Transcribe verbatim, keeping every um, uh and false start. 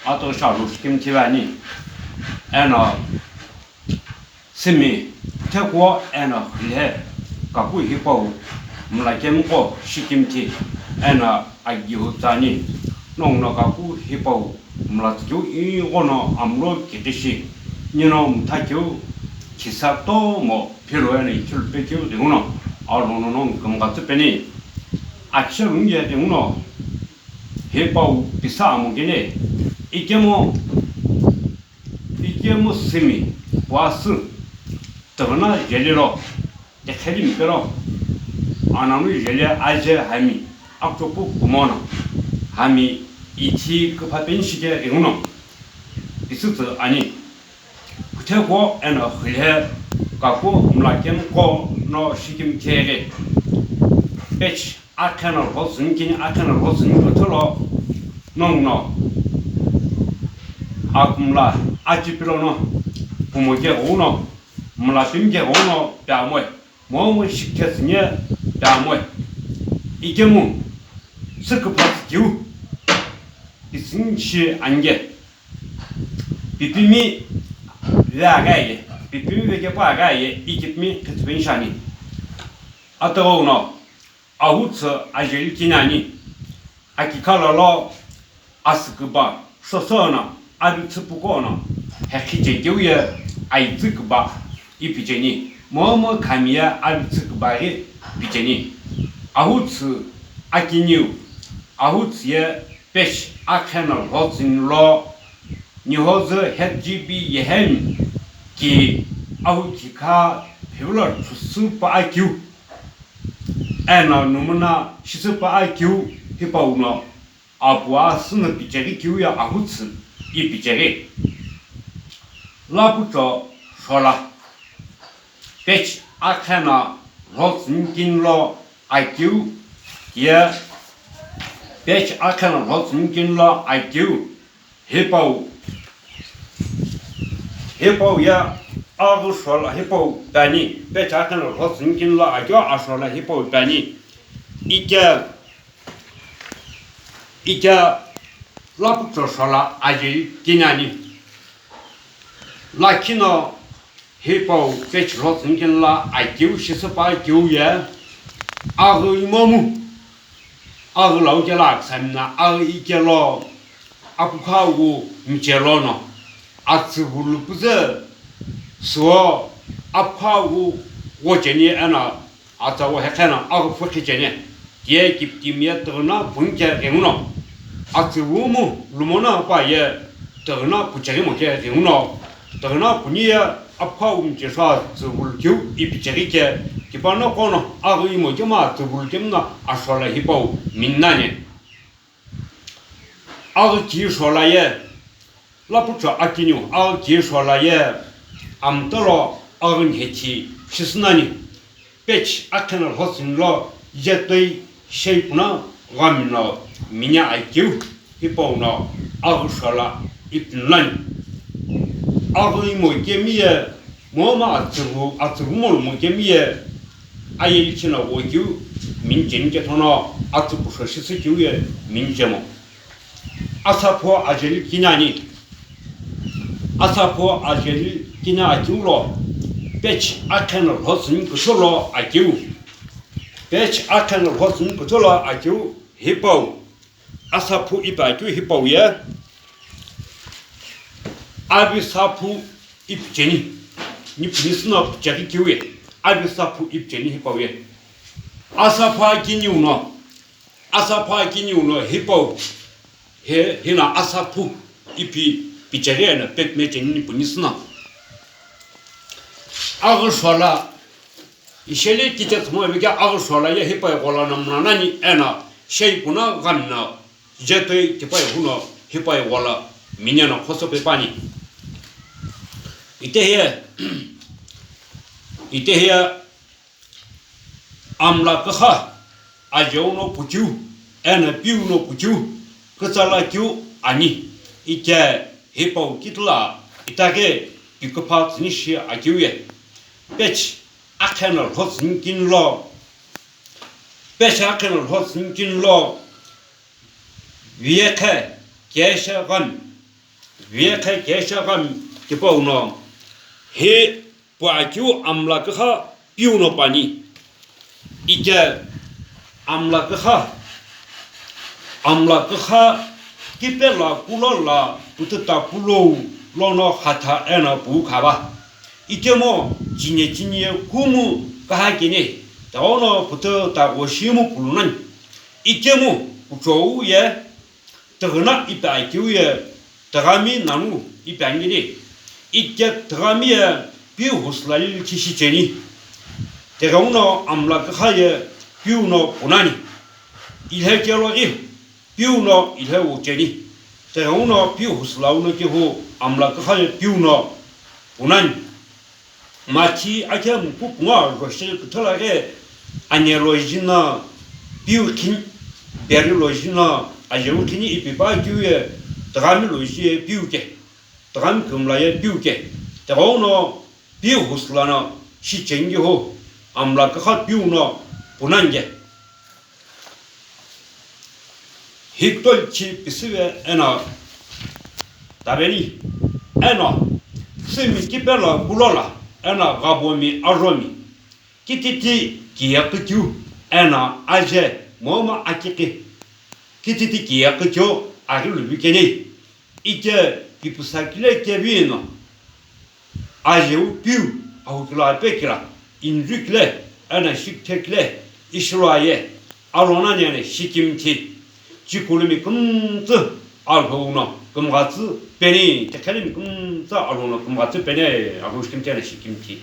Atughi shi alu shikimthi ve ani, eno simi, thekuo eno xile kaku hipau mla kemiqo shikimthi eno agihu tsa ani. Nonguno kaku hipau mla tsükeu ighono amlo kiqishi, nino mthakeu khisa tomo philo eno ichilupekeu ghenguno, alhono nongu kümgha tsüpeni. Akishe lungi ye ghenguno hipau pisa amokene, ikemu, ikemu simi puasü, tüghüna jeli lo, tekheli mpe lo, ananu jeli aje hami, akchopu kumono, hami ithi küpha penshi ke ghenguno, pisütsü ani. Kuthekuo eno xile kaku mla kemiqo no shikimthi ghi, pechi akhe no lhotsüni kini akhe no lhotsüni kutholo nonguno akumla achipilono kumo ke ghenguno, mla pimi ke ghenguno peamoe, momu shikhe tsünye peamoe. Ikemu süküpha tsükeu isini shi ange. Pipimi ve aga ye, pipimi ve kepu aga ye, ikipimi khitsüpeni shani. Ataghono, ahutsü ajeli kinani, akikhala lo asüküba, sosono, abitsüpukono, hekhiche keu ye, aitsüküba ipicheni, momo khami ye abitsüküba ghi picheni. Ahutsü akiniu, ahutsü ye pechi akhe no lhotsüni lo, nihozü H G B yehemi ki ahu kikha phivilo chusü pa akeu, eno numuna shisü pa akeu hipau no, apua sünü picheghi keu ye ahutsü ipicheghi. Lapucho shola, pechi akhe no lhotsüni kini lo akeu ye, pechi akhe no lhotsüni kini lo akeu hipau, hipau ye aghi shola hipau peani, pechi akhe no lhotsüni kini lo akeu ashola hipau peani, ike, ike lapucho shola ajeli kinani. Lakhi no hipau pechi lhotsüni kini lo akeu shisü pa akeu ye, aghi imomu, aghi lau kelo aksamina, aghi ikelo, apukha wu michelo no, atsüvulu püzü suo, apukha wu ghocheni eno atsa wo heqheno aghi phu khicheni, tiye kiptimi ye tüghüna puni ke ghenguno, atsüvumu lumono pa ye tüghüna pucheghi mo ke ghenguno, tüghüna puni ye apukha wu michesho atsüvulu keu ipicheghi ke, kipa noqo no aghi imo kemu atsüvulu kemu no ashola hipau mini nani. Aghi ki shola ye, lapucho akiniu aghi ki shola ye, amtolo aghi nhethi shisü nani. Pechi akhe no lhotsüni lo, jetoi shei puno ghamino minya akeu hipau no aghi shola ipini nani. Aghi imo kemi ye, momu atsüvu, atsüvu molumo kemi ye, ayeli chena wokeu mini cheni kethono atsüpusho shisü keu ye mini chemo. Asaphu ajeli kinani. Asaphu ajeli kina akeu lo, pechi akhe no lhotsüni kutholo akeu. Pechi akhe no lhotsüni kutholo akeu hipau. Asaphu ipi akeu hipau ye, avi saphu ipicheni. Nipu nisü no picheghi keu ye, avi saphu ipicheni hipau ye. Asaphu akiniu no, asaphu akiniu no hipau, he, hino asaphu ipi picheghi eno pekime cheni nipu nisü no. Aghi shola, isheli tiche tsümo ivekea aghi shola ye hipau ighola no mla nani eno shei puno ghamino, jetoi tipa ihuno hipau ighola minya no khoso pe pani. Itehiye, itehiye amla küxü, ajeu no pucheu, eno piu no pucheu, kütsala keu ani, ike hipau kitila itaghi piküpha tsüni shi akeu ye. Pechi akhe no lhotsüni kini lo, pechi akhe no lhotsüni kini lo, viyekhe keshe ghami, vekhe kesha gha tipau no, hi pu akeu amla küxü piu no pu ani. Ike amla küxü, amla küxü kipelo kulo la pututa pulou lono hatha eno pu khava. Itemu chine chine kumu kaha kene, taono pututa goshimu pulunani. Itemu kuchou ye, tüghüna ipi akeu ye, tüghami nanu ipi angini. Ike tüghami ye piu husla lili kishi cheni. Tüghüno amla küxü ye piu no punani. Ilhe kelo ghi piu no ilhe ucheni. Tüghüno piu husla uno kihu amla küxü ye piu no punani. Mathi akhe muku pungu ajo shi küthüla ghi ane lo jina piu khin, peri lo jina aje u khini ipi pa kiu ye tüghami lo ji piu ke, tüghami kümla ye piu ke, tüghüno piu husla no shi chengi ho amla küxü piu no punange. Hikutoli chi pisive eno taveni, eno sümi kipelo kulo la, eno ghabomi ajomi, kititi kiye kütiu, eno aje momu akiki, kititi kiye kütiu aghi luvi keni. Ike kipusa kile kevino, aje u piu, ahukila ape kila, inju kile, eno shikithe kile, ishilo aye, alona nene shikimthi. Chikulumi kümtsü alhou no kümghatsü peni, chekhelumi kümtsü alhou no kümghatsü peni, alhou shikimthi eno shikimthi.